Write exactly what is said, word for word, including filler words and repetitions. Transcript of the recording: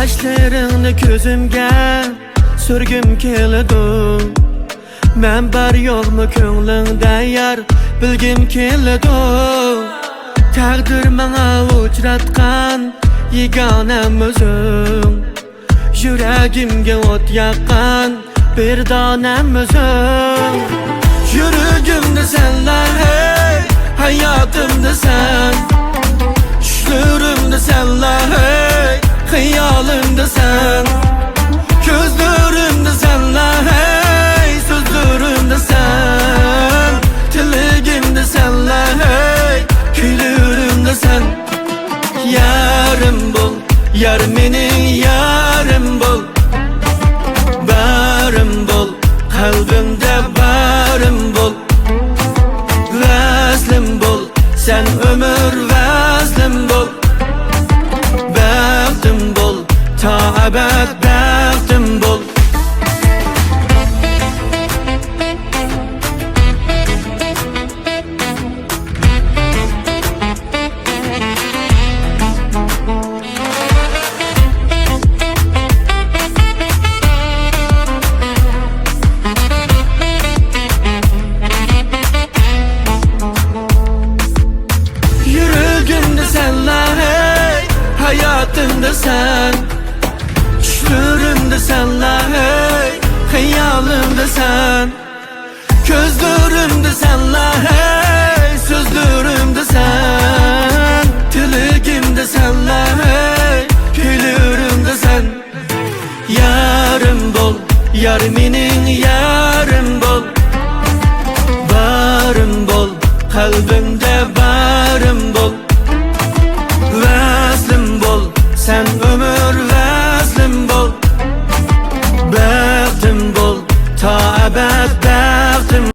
ياشلىرىڭنى كۆزۈمگە سۈرگۈم كېلىدۇ. مەن بار يوقمۇ كۆڭلۈڭدە يار، بىلگۈم كېلىدۇ. تەقدىر ماڭا ئۇچراتقان يېگانەم ئۆزۈڭ. يۈرەگىمگە ئوت ياققان بىر دانەم ئۆزۈڭ. يۈرىكىمدە سەنلا ھەي، ھاياتىمدا سەن. چۈشلىرىمدە سەنلا ھەي، خىيالىمدا سەن. كۆزلىرىمدە سەنلا ھەي، سۆزلىرىمدە سەن. تىلىگىمدە سەنلا ھەي، كۈيلىرىمدە سەن. يارىم بول، يار مېنىڭ يارىم بول. بارىم بول، قەلبىمدە بارىم بول. ۋەسلىم بول، سەن ئۆمۈر ۋەسلىم بول. بەختىم بول، تا ئەبەد بەختىم بول. يۈرىكىمدە سەنلا ھەي، ھاياتىمدا سەن. چۈشلىرىمدە سەنلا ھەي، خىيالىمدا سەن. كۆزلىرىمدە سەنلا ھەي، سۆزلىرىمدە سەن. تىلىگىمدە سەنلا ھەي، كۈيلىرىمدە سەن. يارىم بول، يار مېنىڭ يار.